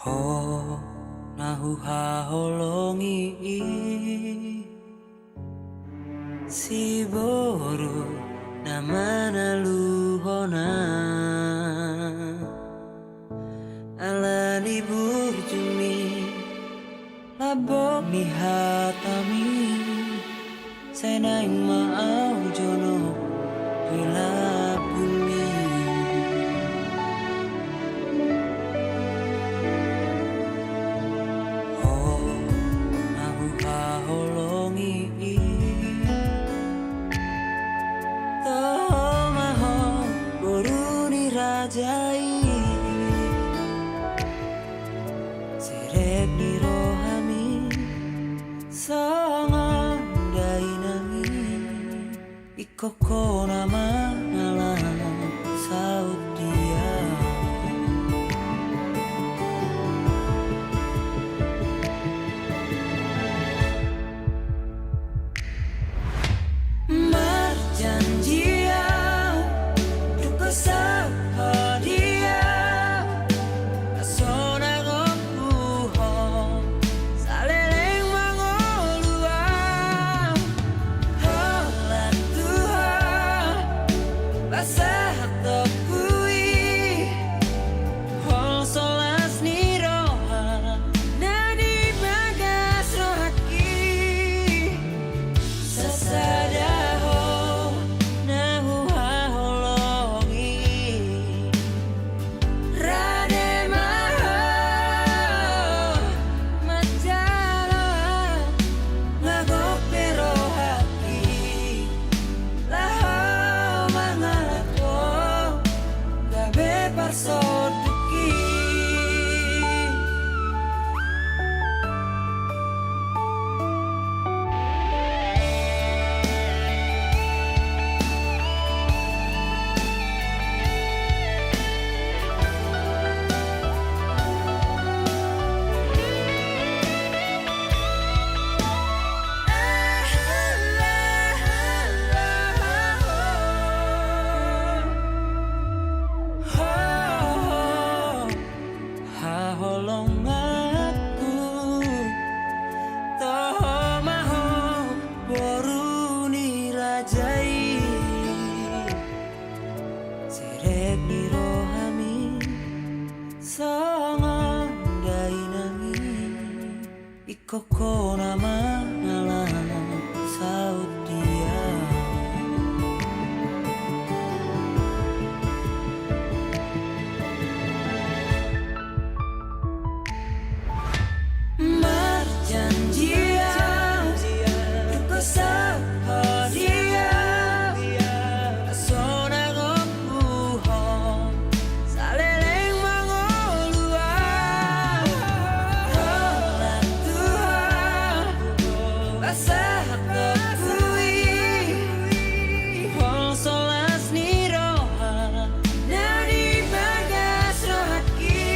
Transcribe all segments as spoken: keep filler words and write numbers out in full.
Ho na huhaholongi i, siboru na manaluhon ahu. Ala ni burjumi, lambok ni hatami, sai naeng ma ahu jonok di lambungmi. Ho na huhaholongi i, toho ma ho boru ni raja i. Serep ni rohami songon dainang i. Ingkon ho na mangalap saut dia. Marjanji ahu, tung saut ho dia. Sonang ho, saleleng ma ngolu ahu. Holan Tuhan, pasahat ho tu i. Holso las ni roha, na di bagas rohangki. Sasada ho na huhaholongi. Rade ma ho manjalo, nga gok be rohangki. Laho mangalap ho, gabe parsondukki. Haholonganku, toho ma ho boru ni raja i. Serep ni rohami songon dainang i. Ingkon ho na mangalap saut dia. Marjanji ahu, tung saut ho dia. Sonang ho, saleleng ma ngolu ahu. Holan Tuhan, pasahat ho tu i. Holso las ni roha, na di bagas rohangki.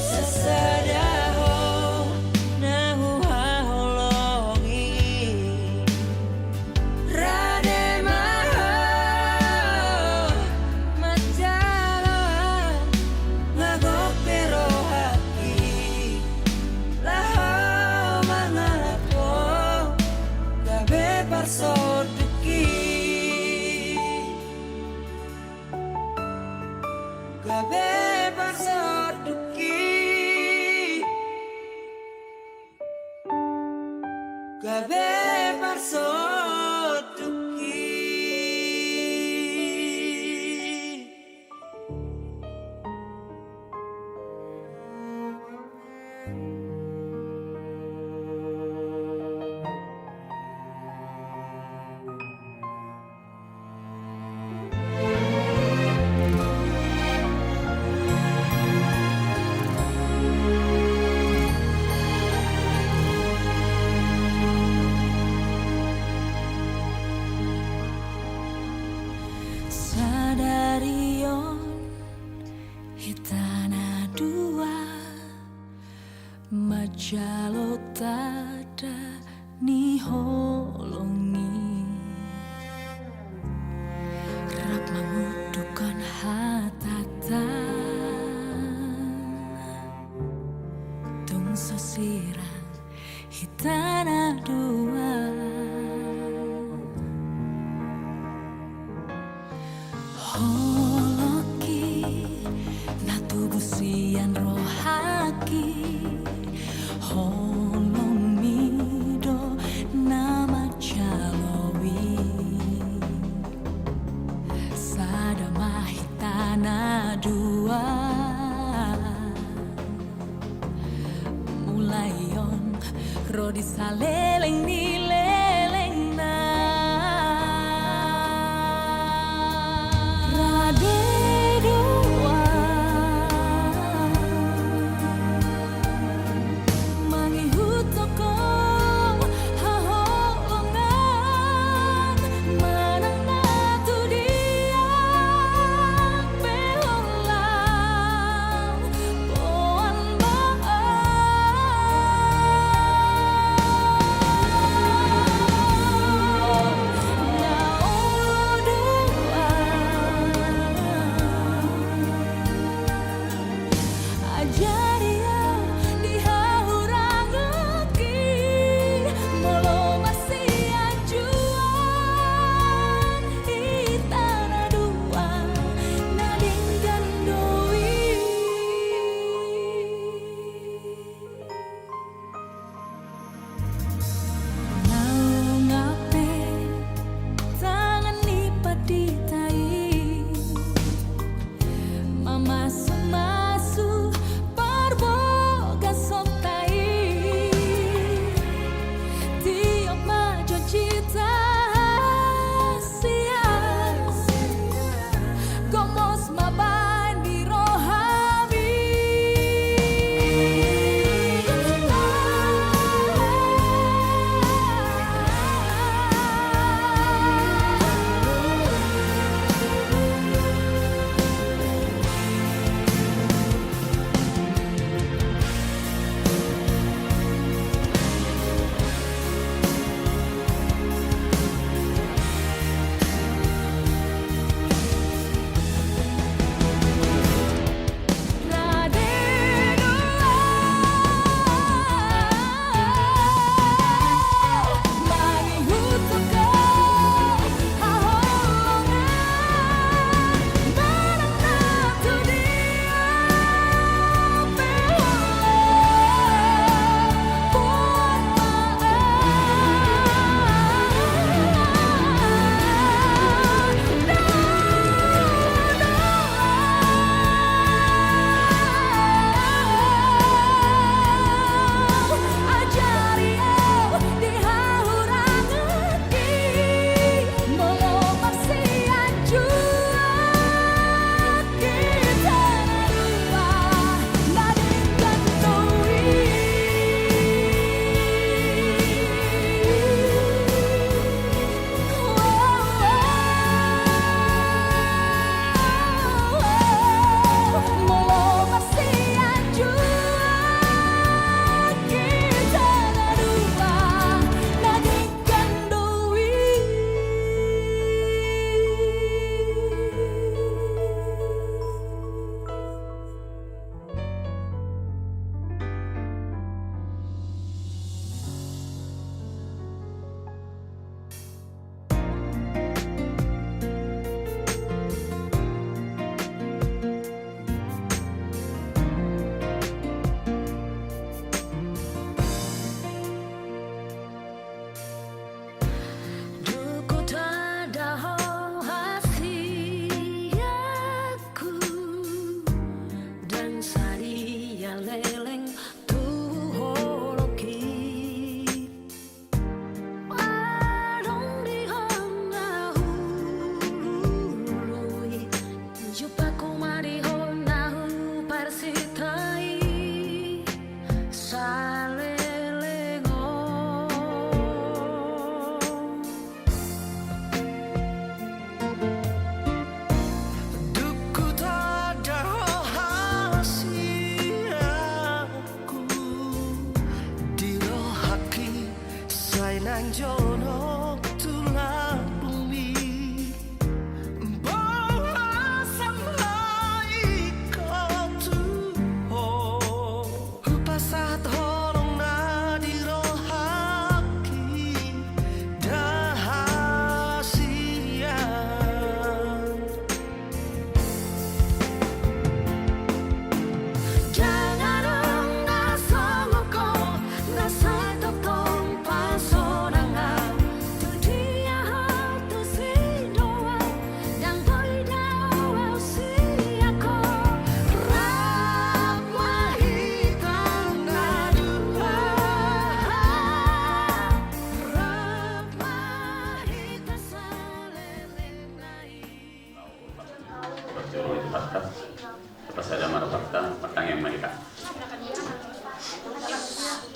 Sasada ho na huhaholongi. Rade ma ho manjalo, nga gok be rohangki. Laho mangalap ho, gabe parsondukki. Gabe parsondukki. Gabe parsondukki. Sadari on hita na dua manjalo tanda ni holong i, rap mangundukhon hatanta. sirang hita na dua. Holongki na tubu sian rohangki, holongmi do na manjalo i. Sada ma hita na dua. Mulai on ro di saleleng ni lelengna. Rade do au mangihuthon ho haholongan manang na tu dia pe ho lam. Ajari au di hahuranganki, molo marsianjuan hita na dua, na denggan do i. Naung pe tangan ni pandita i mamasumasu parbagason ta i. Tiop ma janjita sian gomos ma baen di rohami. Dung hutanda ho hasianku, ndang sadia leleng tubu holongki. Adong di ho na huului, jumpangku ma di ho na huparsintai saleleng on. Dung hutanda ho hasianku, di rohangki sai naeng jonok tu lambungmi. Boasa ma ingkon tu ho hupasahat holong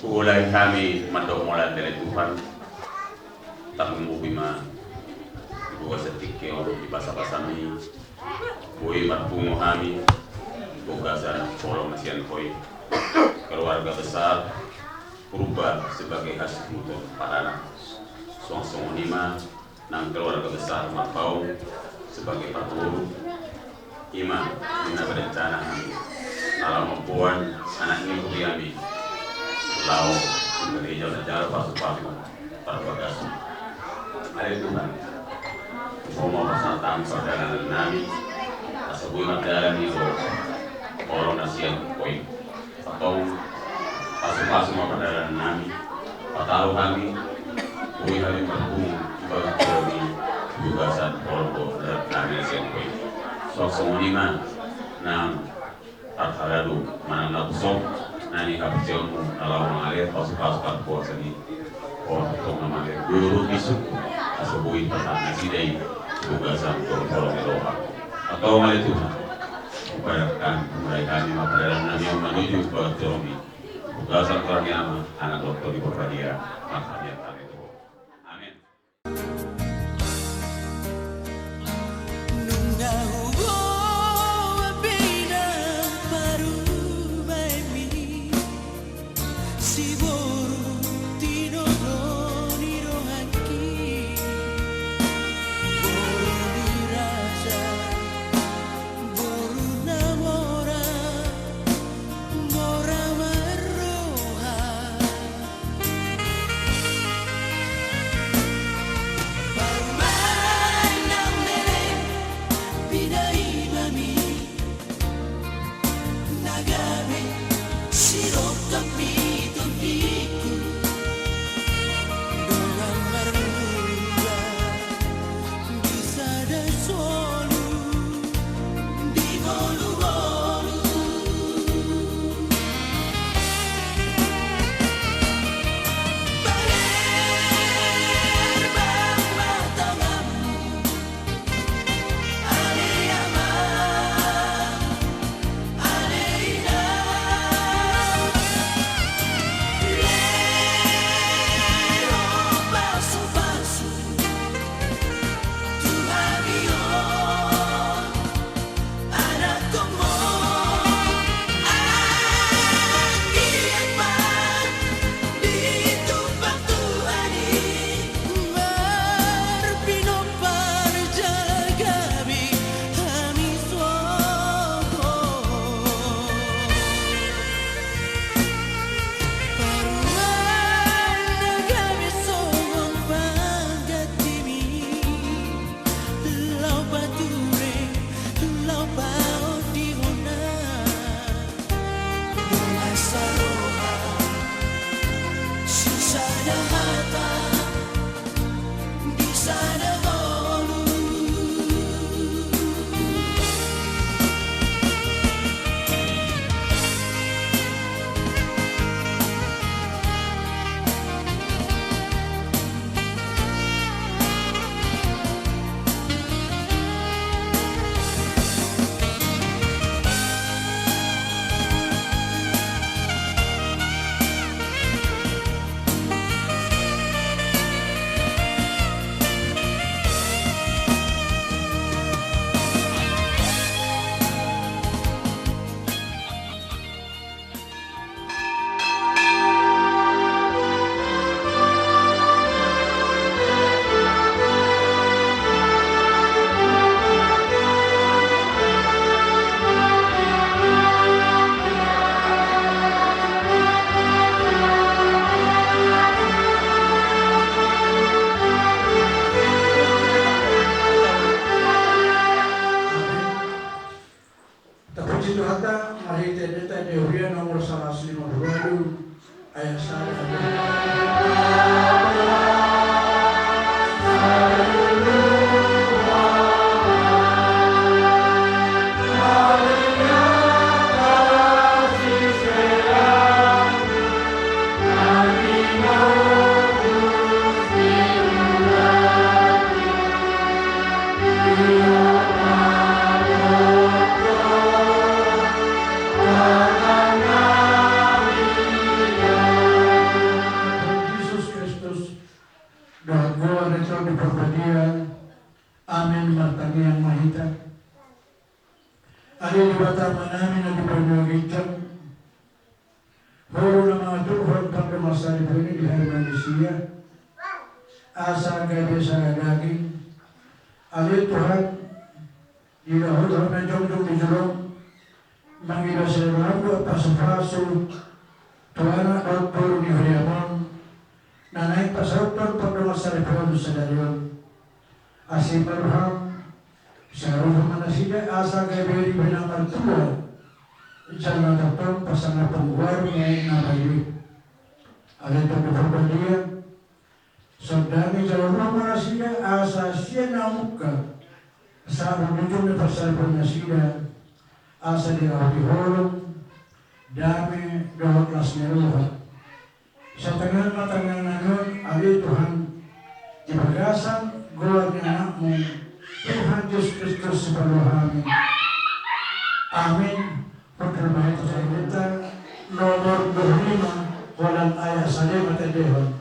Mulai hami mandok mauliate ale Tuhan, tarlumobi ma di bagasan tingki on di basabasami, boi marpungu hami di bagasan holong na sian Ho i, keluarga besar Purba sebagai hasuhuton paranak. Suang songon i ma nang keluarga besar Marpaung sebagai parboru, i ma ninna berencana hami na laho mamboan anak ni boru i hami laho tu gereja na jala pasupasu parbagas. Ale Tuhan, Ho ma pasahat hami pardalanan nami asa boi mardalan i do holong na sian Ho i. Antong pasupasu ma pardalanan nami, pataru hami, boi hami marpungu tu bagas jolom i di bagasan holong dohot harajaon nami na sian Ho i. Suang songon i ma nang parhalado manang na pusok na nihaporseaonmu na laho mangalean pasupasu parpuasa ni Ho, antong na mangalean guru bisuk asa boi pasahat nasida i di bagasan holong ni roha. Antong ale Tuhan, Hupadankan, mulai hami ma pardalanan nami on manuju bagas jolom i. Bagasan goar ni Ama, Anak dohot Tondi Porbadia, martangiang hami tu Ho. Amen. Nunga huboan pe inang parumaenmi, si boru tinodo ni rohangki, boru ni raja, boru na mora, mora marroha. Parumaen na melek, pinaimami na gabe sidongkap ni tondingku, dongan marmula di sada solu, di ngolungolu. Parerbang ma tanganmu, ale amang, ale inang. Lehon pasupasu tu hami on, anakhonmu, anggiat ma ditumpak Tuhan i. Marpinompar jala gabe hami songon parumaen na gabe songon panggantimi, laho pature, laho paondihon na. Dongan saroha, sisada hata, di sada ngolu. Tapuji Tuhanta, marhite deta di Huria nomor saratus lima pulu ualu, ayat sada. gabe sada daging. Ale Tuhan, di na hot hot na jongjong di jolo, mangida sada dohot pasupasu tu anak dohot boru ni huriaM on, na naeng pasauthon pardongansaripeon sadari on. Asi ma rohaM, sarupa ma nasida asa gabe riba na martua, jala tongtong pasangaphon goarMu na badia. Ale Tondi Parbadia, sondani jala urupi ma nasida asa sian na mungka sahat tu ujung ni parsaripeon nasida, asa dirahoti holong, dame dohot las ni roha. Sian tangiang ma tangiang nami on, ale Tuhan, di bagasan goar ni AnakMu, Tuhan Jesus Kristus, Sipalua hami. Amin. Hundul ma hita tu Epeta nomor dua puluh lima, holan ayat sada ma taendehon.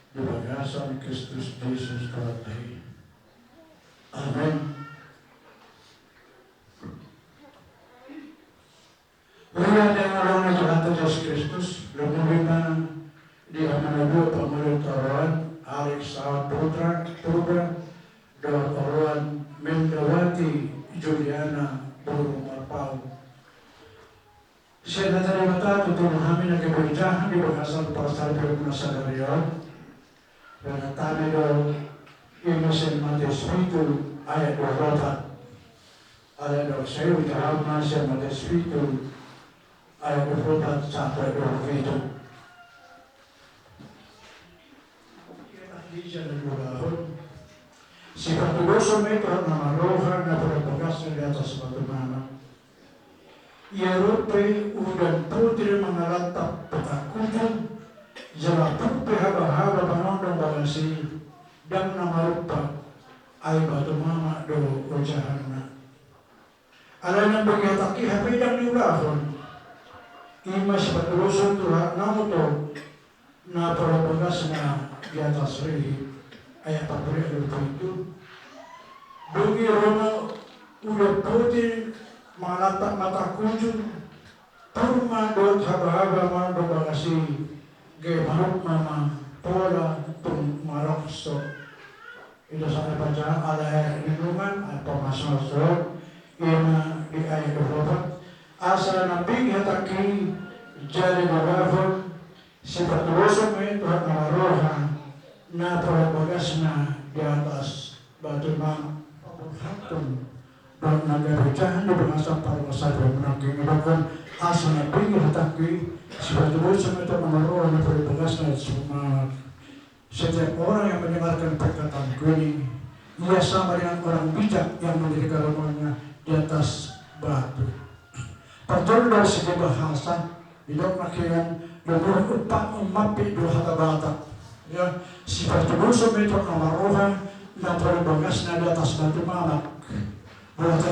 Di bagasan Kristus Jesus Tuhan i. Amen. Huria ni haholongan ni Tuhanta Jesus Kristus, lumobi ma di hamu na dua pangoli tu joloan, Alex Sawan Putra Purba, dohot joloan Mendawati Juliana boru Marpaung. Sian hata ni Debata tutu ma hami na gabe hujaha di bagasan parsaripeon na sadari on. Pengatabi do i ma sian Mateus pitu ayat dua pulu opat. Alai dok sai hujaha ma sian Mateus pitu ayat dua pulu opat sampe dua pulu pitu. Ia tadi jala diulahon. Sipatudosan ma i tu anak na marroha na pola bagasna di atas batu mamak. Ia ro pe udan potir mangalantap patangkujung, jala pur pe habahaba manondong bagas i, ndang na marumpak, ai batu mamak do ojahanna. Alai nang bagi hatangki hape ndang diulahon. I ma sipatudosan tu anak na marroha na pola bagasna di atas rihit. Ayat empat puluh ayat dua puluh pitu. Dung i ro ma udan potir mangalantap patangkujung, pur ma dohot habahaba manondong bagas i, gabe marumpak ma pola tung marokso. Ida sada paja ala renungan, apa maksud i ma di ayat dua puluh opat. Asa nang bagi hatangki jala diulahon. Sipatudosan ma i tu anak na marroha na pola bagasna di atas batu mamak. Paborhathon dohot na gabe hujaha di bagasan parumasan dohot nangkin i dohot asa nang bagi hatangki. Sipatudosan ma i tu anak na marroha na pola bagasna di atas batu mamak. Setiap orang yang mendengarkan perkataanku ini, ia sama dengan orang bijak yang mendirikan rumahnya di atas batu. Parjolo dari segi bahasa, didok nangkiningan, lumobi umpat, umpat pe do hata Batak. Ya, sipatudosan ma i tu anak na marroha na pola bagasna di atas batu mamak. Berarti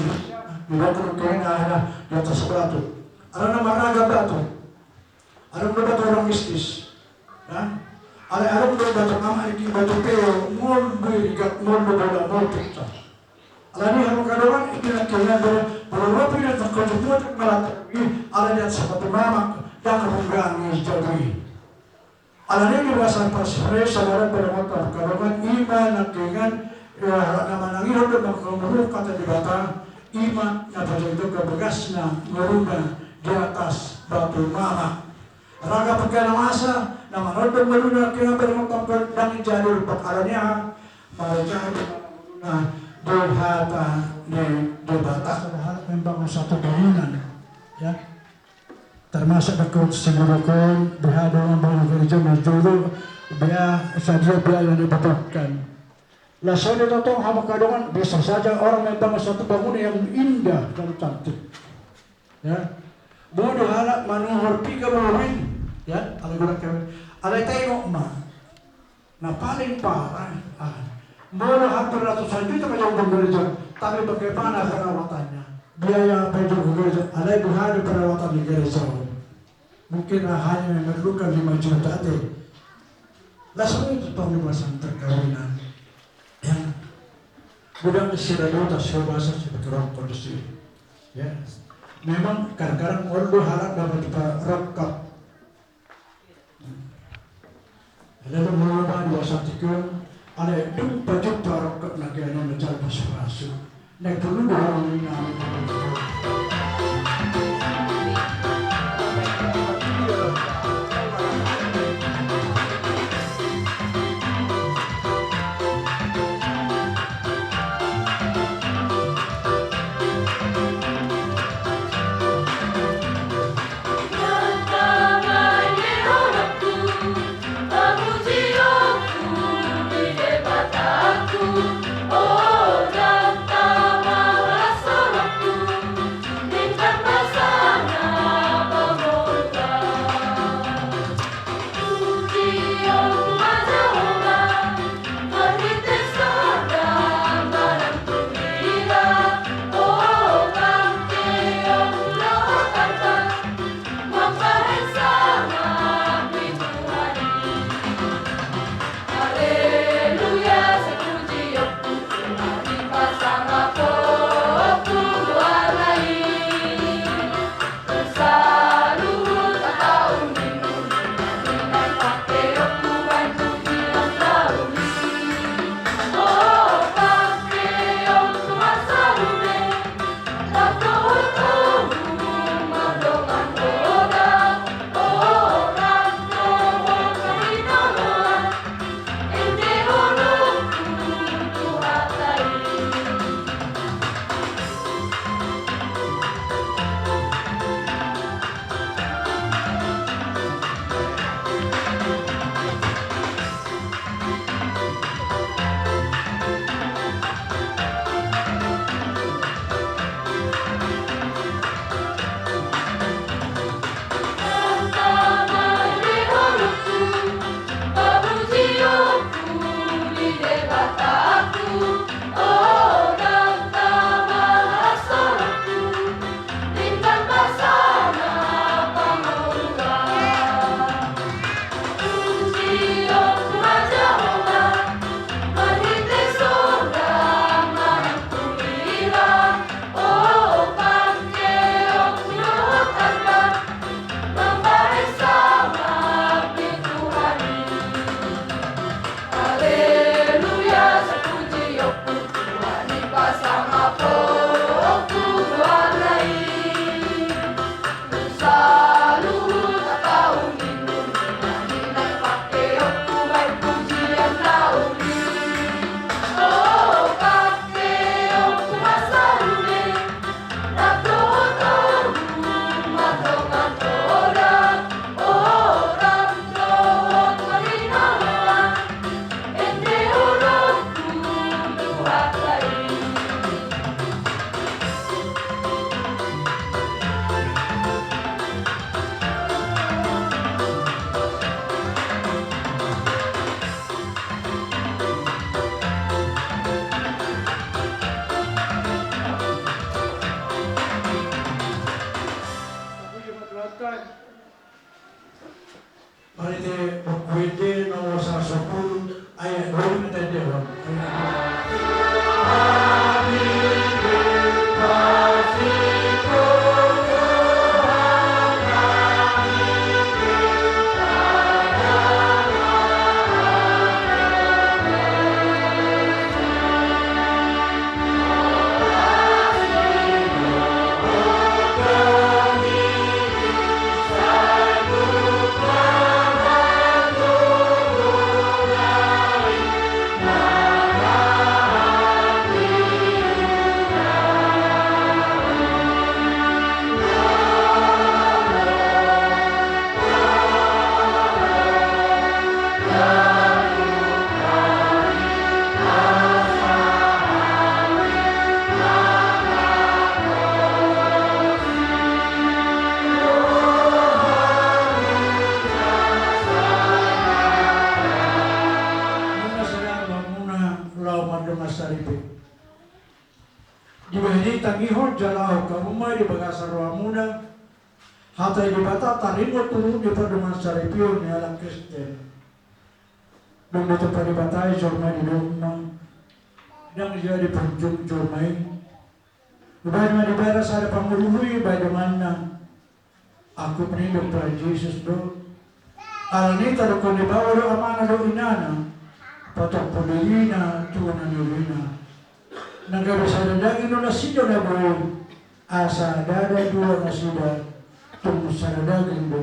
didok nangkiningan ada di atas batu. Ada na marragam batu. Adong do batu orang mistis. Ya. Alai adong do batu mamak, i batu pe molo do irigat, molo do bola, molo pita. Alani i hamu angka dongan, i nangkiningan, molo ro pe udan tangkujung, ro pe udan mangalantap i, alai di atas batu mamak, ndang runggang i jabu i. Alani i di bagasan parsaripeon sadari on, angka dongan, i ma nangkiningan, ya, na manangihon dohot mangkamurupi hata ni Debata, i ma na pajogi-jogi bagasna ngoluna di atas batu mamak. Ragam angka na masa na manondong ngoluna, nangkiningan, bere mangkon ndang jadi rumpak, alani aha? Marjaha do ngoluna di hata ni Debata. Padahal membangun satu bangunan, ya. Termasuk di kota Sigurukon, beha do membangun gereja na jolo, beha sadia biaya yang dibutuhkan. Lah songon i tongtong hamu angka dongan, bisa saja orang membangun satu bangunan yang indah dan cantik. Ya. Boi do halak manuhor piga mobil, ya, alai godang kawin. Alai taingot ma. Na paling parah, ah, molo hampir ratusan juta ma jumlah gereja, tapi bagaimana perawatannya? Biaya apa yang dilakukan gereja? Alai beha do perawatan di gereja? Mungkin hanya memerlukan lima juta ate. Langsung itu pengemasan perkawinan. Ya. Godang sira do tarsongon bahasa seperti rokok di sini. Ya. Memang kadang-kadang olo do halak dapat rokok. Alai molo baen bahasa tingki on, alai dung pajumpang rokok na gabe na manjalo pasu-pasu. Naeng porlu do hami na. Pardongansaripe. Dibahen i tangihon jala haholongi hamu ma di bagasan rohamuna hata ni Debata taringot tu di pardongansaripeon ni halak Kristen. Dung ditompa Debata i jolma, didok ma, ndang jadi punjung jolma i. Hubahen ma di Debata sada pangurupi, bahen donganna. Angkup ni Tuhan Jesus do. Alani i tadok ni baoa dohot amana dohot inana, patompa dirina tu na niulina. Na gabe sada daging do nasida na boi, asa ndada dua nasida, tung sada daging do.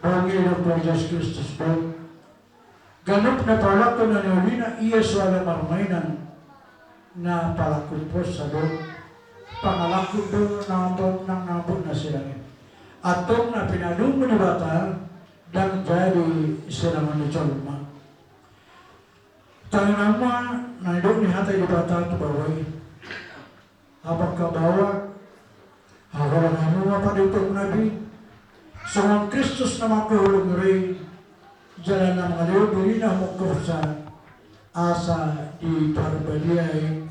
Bohi do Tuhan Jesus Kristus do. Ganup na paulakkon na niulina, ia so ala marmainan, na palangkuphonsa do. Pangalangkup do na ombot nang na ombot na sedang i. Antong na pinadung Debata ndang jadi serangan ni jolma. Tangiang hamu ma na nidok ni hata ni Debata tu baoa i. Hamu angka baoa, haholongi hamu ma parihutamuna be, songon Kristus na mangkaholongi roha i, jala na mangalehon dirina mangkaholongi, asa diparbadiai.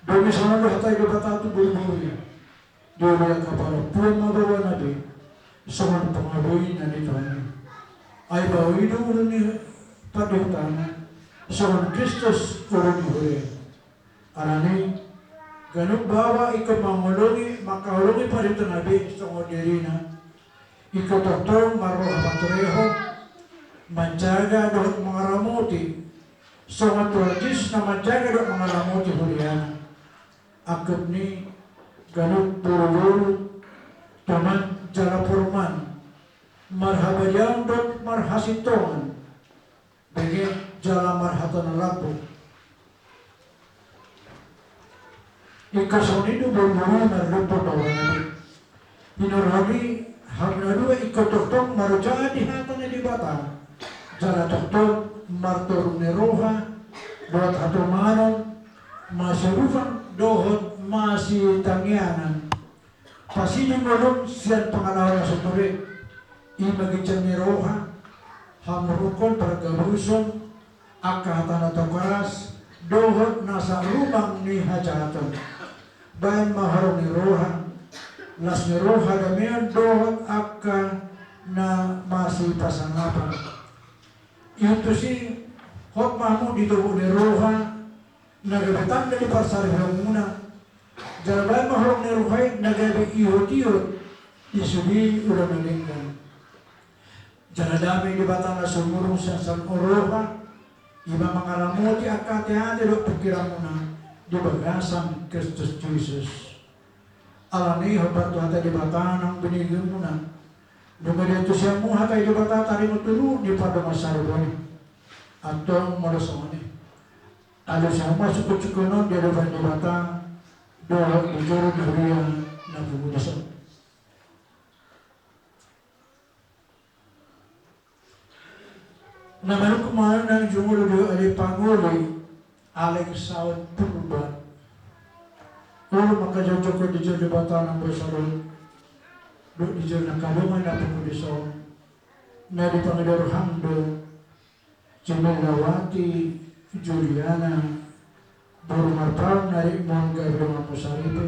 Dung i songon on do hata ni Debata tu boruboru i. Dioloi angka parompuan ma baoana be, songon pangoloina ni Tuhan i. Ai baoa i do ulu ni parihutana, songon Kristus ulu ni huria i. Alani i, ganup baoa ingkon mangoloi, mangkaholongi parihutana be songon dirina. Ingkon tongtong marroha paturehon, manjaga dohot mangaramoti. Songon Tuhan Jesus na manjaga dohot mangaramoti huriana. Angkup ni ganup boruboru, toman jala poruman, marhabadiaon dohot marhasintongan. Bege jala marhata na lambok. Ingkon songon i do boruboru na marlompan baoa nami. Hinorhon i hamu na dua ingkon tongtong marujung di hata ni Debata. Jala tongtong martoru ni roha, dohot hatomanon, masiurupan dohot masitangiangan. Pasiding ngolum sian pangalaho na so tole, i ma ginjang ni roha, hamurungkon pargabuson, angka hata na tau karas, dohot nasa rumang ni hajahaton. Baen ma holong ni roha, las ni roha, damean dohot angka na masipasangapan. Ihutus i, hot ma hamu di togu ni roha, na gabe tanda ni parsaripeonmuna. Jala baen ma holong ni roha i na gabe ihutihut di sude ulaon na denggan. Jala dame ni Debata na sumurung sian saluhut roha, i ma mangaramoti angka ateate dohot pingkiranmuna di bagasan Kristus Jesus. Alani i hombar tu hata ni Debata na binege muna. Dung diantusi hamu hata ni Debata taringot tu di pardongansaripeon i. Antong molo songon i, alusi hamu ma sungkunsungkun on di adopan Debata dohot di joro ni huria na pungu dison. Na manungkun ma nang jumolo dohot ale pangoli Alek Saut Purba. Olo ma angka jongjongkon di joro ni Debata na umbahen saluhut dohot di joro ni angka dongan na pungu dison. Na dipangidor hamu do Cemilawati Juliana boru Marpaung na rimon gabe donganmu saripe.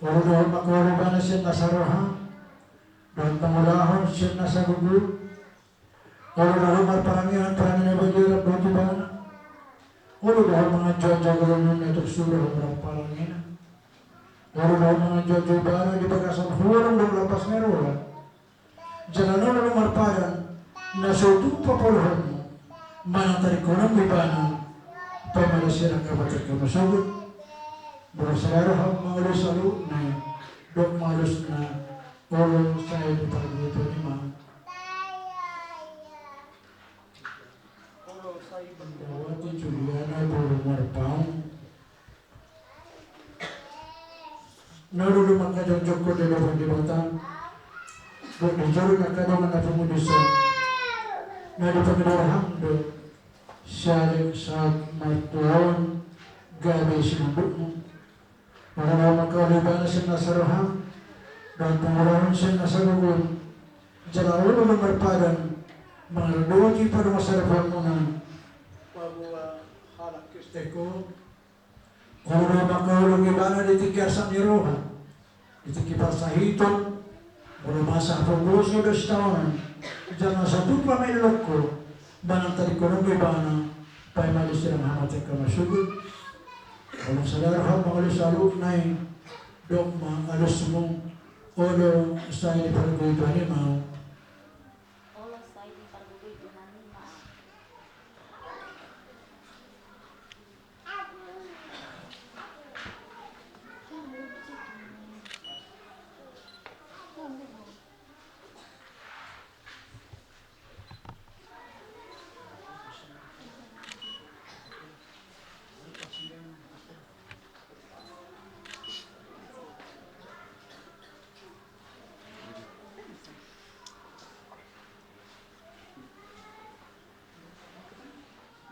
Olo do hamu mangkaholongi ibana sian nasa roha dohot mangulahon sian nasa gogo. Olo do hamu marparange parange na badia rap dohot ibana. Olo do hamu manganjua jagalan na tuk suda hamu marparangena. Olo do hamu manganjua ibana di bagasan holong dohot lapas ni roha. Jala na olo marpadan na so tupa paluhonmu manang taringot ibana. Paima da sirang kabacar kamu sogot. Molo sada roha mangoloi saluhutna i dohot malusna. Olo sai di parbutuan i ma. Olo sai Cemilawati Juliana boru Marpaung. Na olo do hamu mangkajongjongkon di adopan Debata dohot di joro ni angka dongan na pungu dison. Na dipangidor hamu do si Alek Saut Marpaung gabe sinondukmu. Olo do hamu mangkaholongi ibana sian nasa roha dohot mangulahon sian nasa gogo. Jala olo do hamu marpadan mangaradoti pardongansaripeonmuna. Paboa hata Eko, olo do mangkaholongi ibana di tingki arsak ni roha, di tingki parsahiton, molo masa ponggoso do sitaonon, jala satupa ma elokko, manang tadingkononmu ibana, paima di sirang hamatean hamasuk. Olo sada roha mangalo saluhutna i, dok ma alusmu, olo sai dipargogoi Tuhan i ma ahu. Olo sai dipargogoi Tuhan i ma ahu.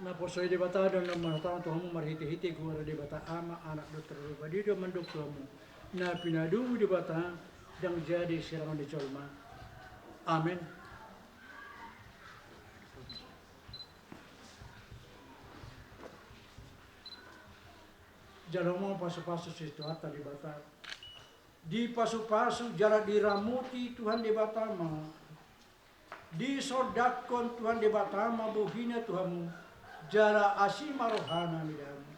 Naposo i Debata do na manghatahon tu hamu marhitehite goar ni Debata Ama, Anak dohot Roh Badia do mandok tu hamu: Na pinadumu Debata ndang jadi sirangon ni jolma. Amen. Jalo ma pasupasu sian Tuhanta Debata. Dipasupasu jala diramoti Tuhan Debata ma. Disondangkon Tuhan Debata ma bohina tu hamu, jala asi ma rohana mida hamu.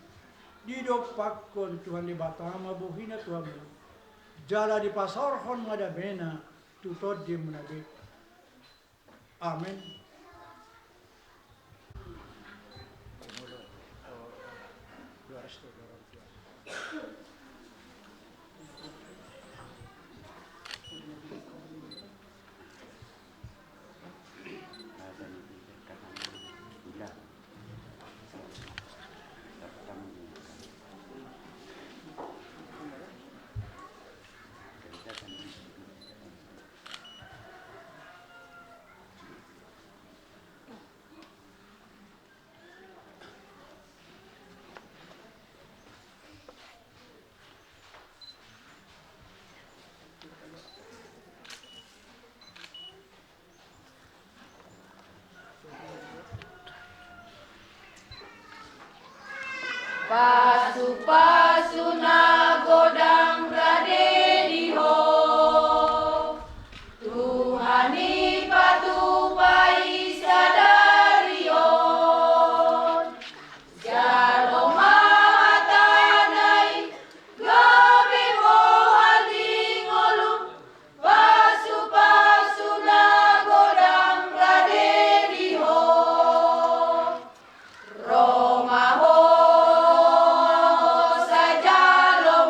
Didompakkon Tuhan Debata ma bohina tu hamu, jala dipasaorhon ma damena tu tondimuna be. Amen. Pasupasu na godang rade di ho, Tuhan i patupa i sadari on. Jalo ma hatana i, gabe bohal di ngolum, pasupasu na godang rade di ho. Ro ma ho, sai jalo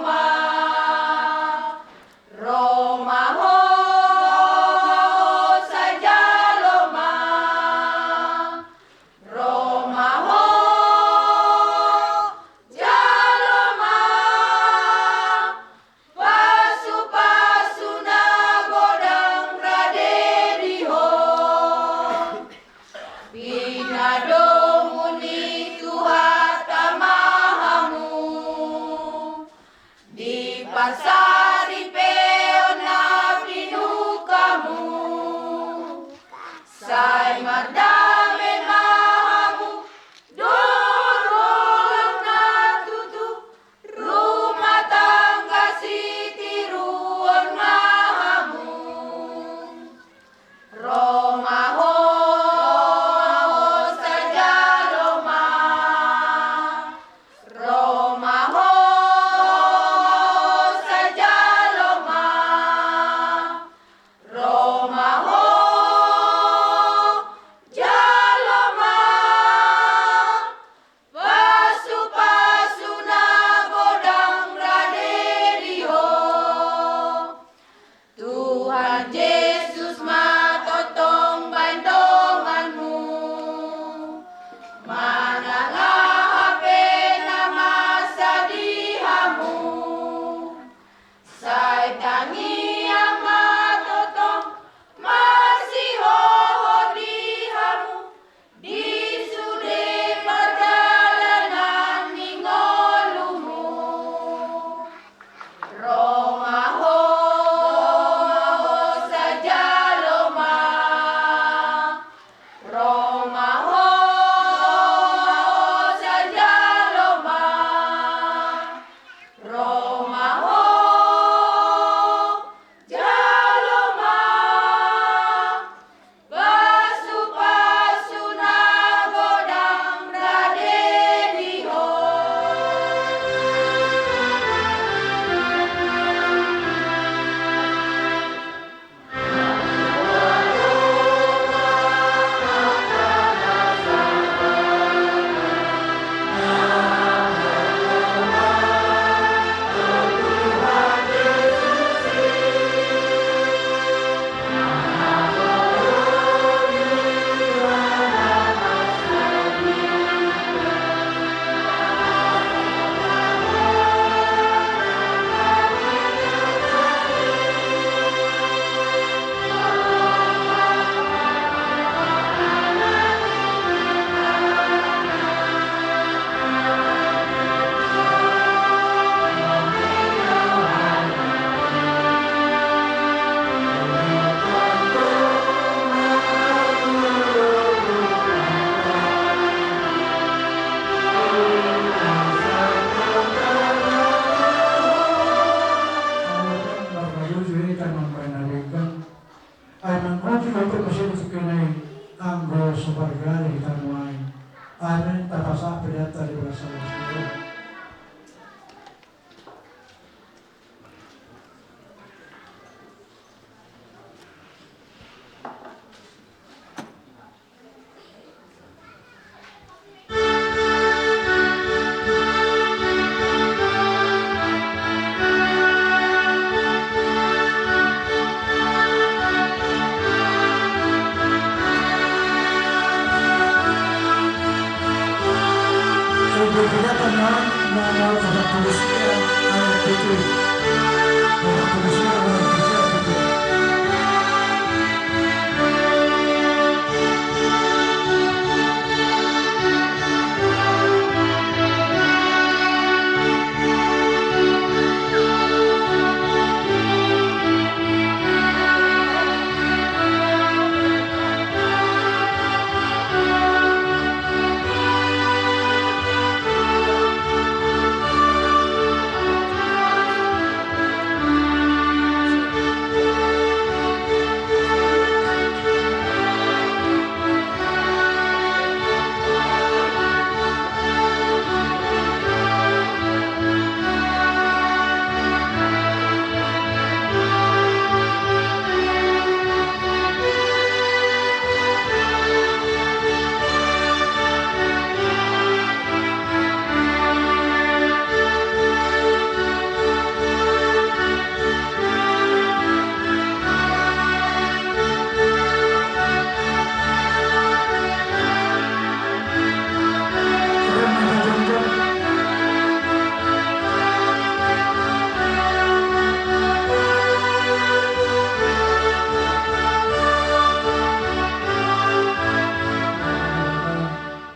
Amen. Tapasahat pelean ta di bagasan.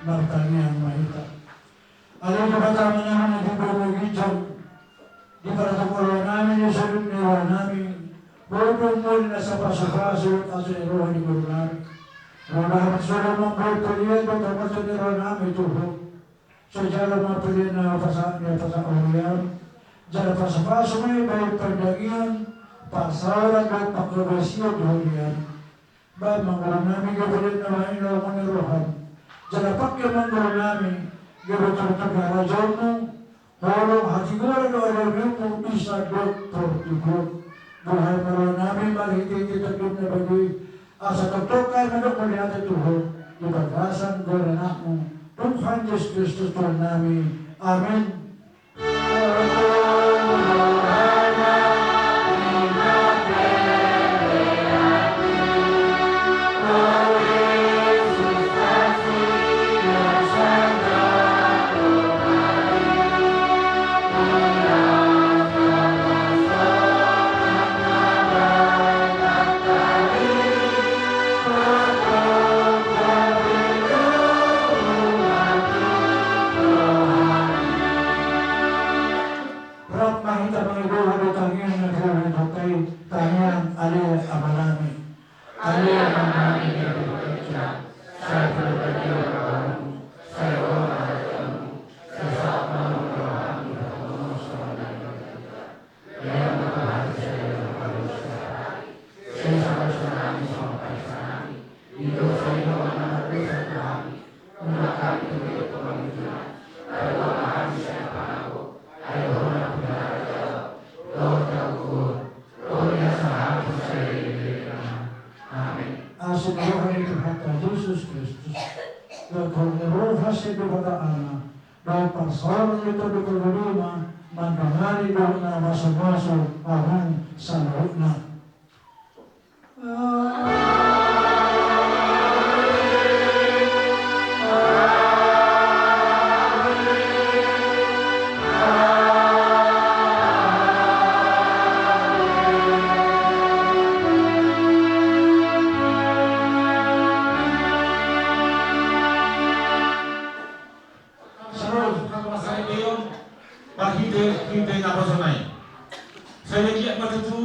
Martangiang ma hita. Ale Debata nami na di banua ginjang, diparjolo nami di sadun ni roha nami, bodo muli na sapasupasu dohot asi ni roha di ngolu nami. Roha nami soro mambuat pelean dohot pasupasu ni roha nami tu Ho. Sai jalo ma pelean na pasahat ni pasahat huriam. Jala pasupasu ma i bahen pandangian, parsaoran dohot panghabasian di huriam. Bahen ma ngolu nami gabe pelean na bahen na lomo ni roham. Jala pangke ma ngolu nami gabe turpuk harajaonmu, holong, hatigoran dohot hadameonmu di sadari on tu portibi on. Boha ma roha nami marhitehite Tondi na badia i, asa tongtong hami mandok mauliate tu Ho di bagasan goar ni Anakmu, Tuhan Jesus Kristus Tuhan nami. Amen. Rap ma hita mangido hami tangiang na hinaholongan i, tangiang Ale Amanami. Ale Amanami na di banua ginjang, sai pinarbadia ma goarMu, sai ro ma harajaonMu, sai saut ma lomo ni rohaM di banua on songon na di banua ginjang. Lehon ma tu hami sadari on hangoluan siapari, sai pasu ma hami songon panesanami di dosa ni dongan na mardosa tu hami, unang hami togihon tu pangunjunan, palua ma hami sian pangago, ai Ho do nampuna harajaon dohot hagogoon. Asi ni roha ni Tuhanta Jesus Kristus, dohot holong ni roha ni Debata Ama, dohot parsaoran ni Tondi Parbadia i ma mandongani dohot na mamasu-masu hamu saluhutna. Saluhut hamasaon i marhite-hite naposona i. Sai na giat ma tutu.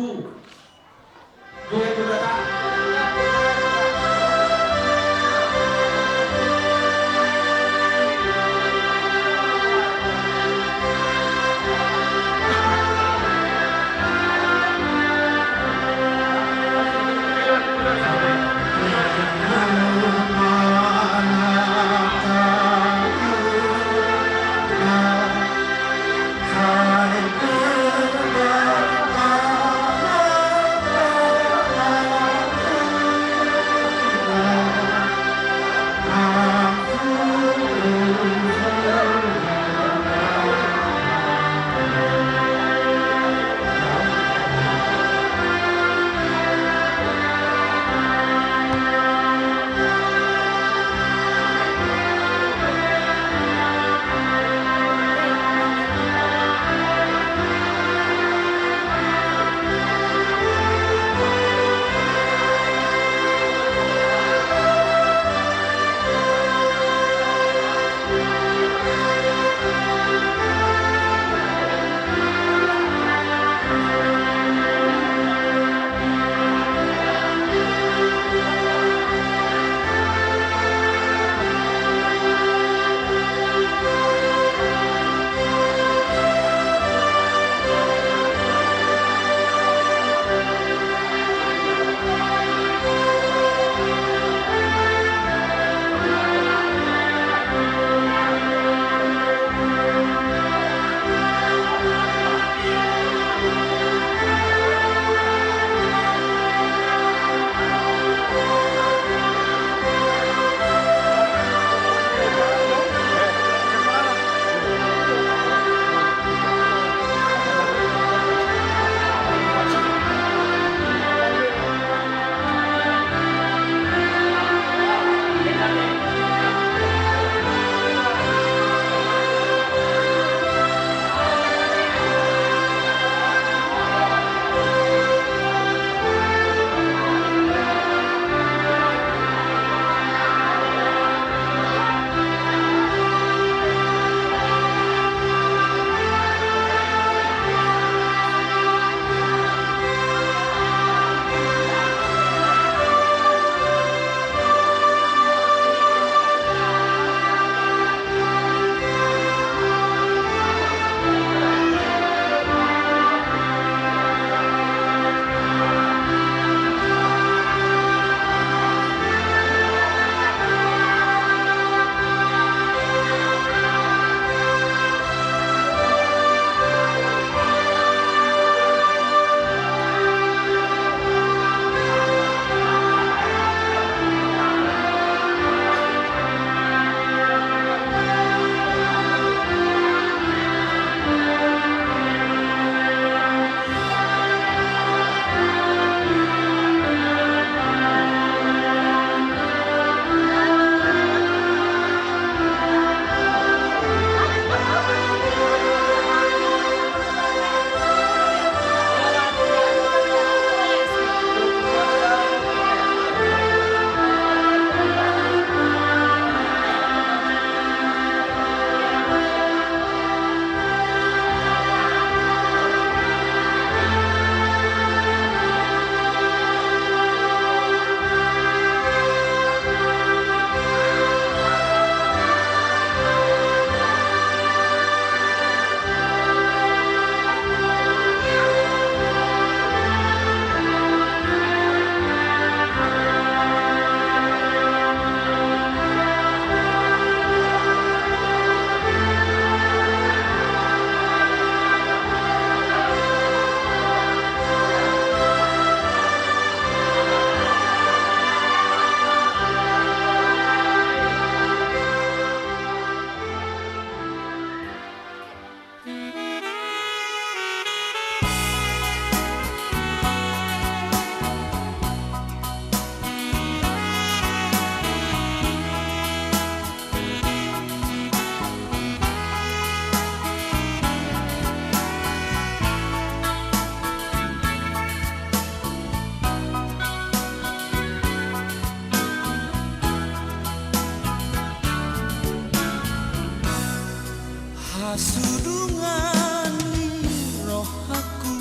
Sudungan ni rohangku,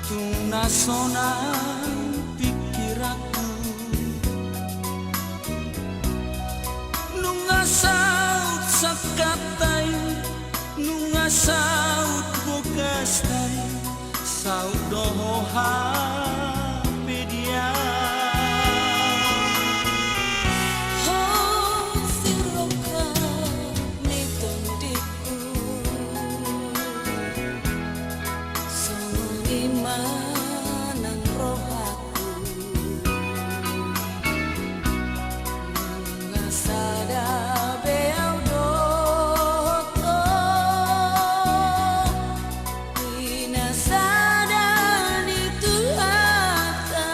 tung na sonang pingkiranku. Nunga saut sangkanta i, nunga saut bogasta i, saut do ho hape dia. Ho sirongkap ni tondingku, songon i ma nang rohangku. Nunga sada be au dohot ho, i na sada ni Tuhanta.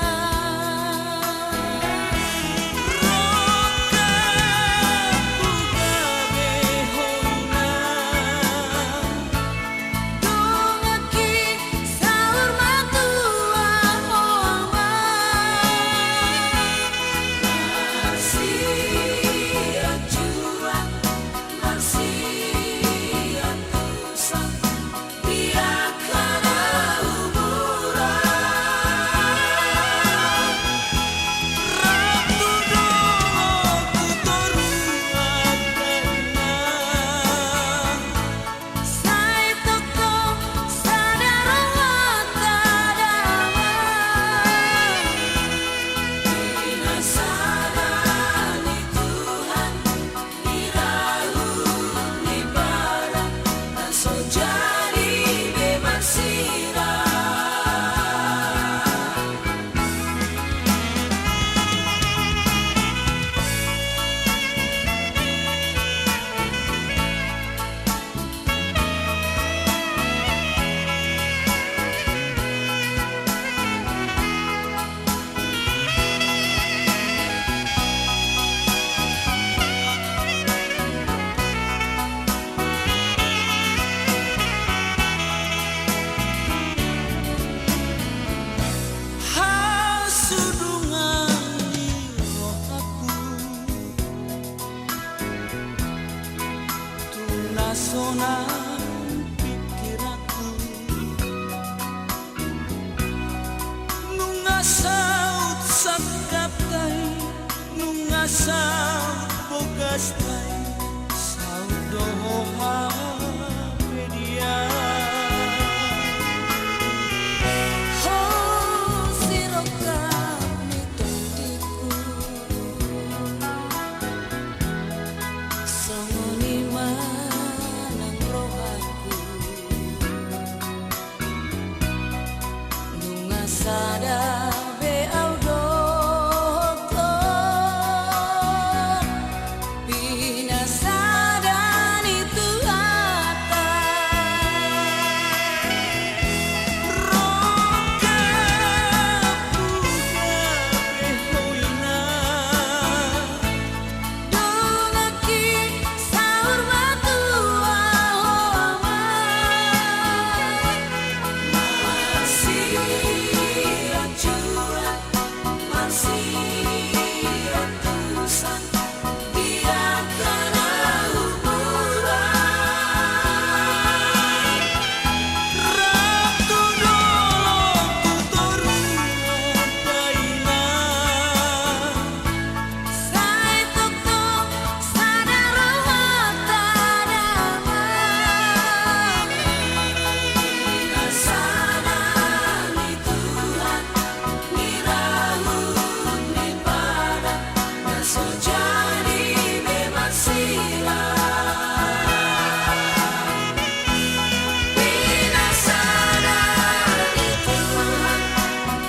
Rongkap hugabe ho inang. Donganki saur matua ho ama. Marsianjuan, marsiantusan, di angka na humuran. Rap tu dolok tu toruan dainang. Sai tongtong sada rohanta damang. Di na sada ni Tuhan, di raut ni padan, na so jadi be marsirang. Hasudungan ni rohangku, tung na sonang pingkiranku. Nunga saut sangkanta i, nunga saut bogasta i, saut do ho hape dia. Ho sirongkap ni tondingku, songon i ma nang rohangku. Nunga sada be au dohot ho, di na sada ni Tuhanta. Rongkap hugabe ho inang. Donganki saur matua ho ama. Marsianjuan, marsiantusan, di angka na humuran. Rap tu dolok tu toruan dainang. Sai tongtong sada rohanta damang. Di na sada ni Tuhan, di raut ni padan, na so jadi be marsirang. Di na sada ni Tuhan,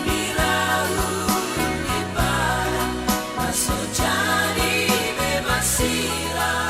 di raut ni padan, na so jadi be marsirang.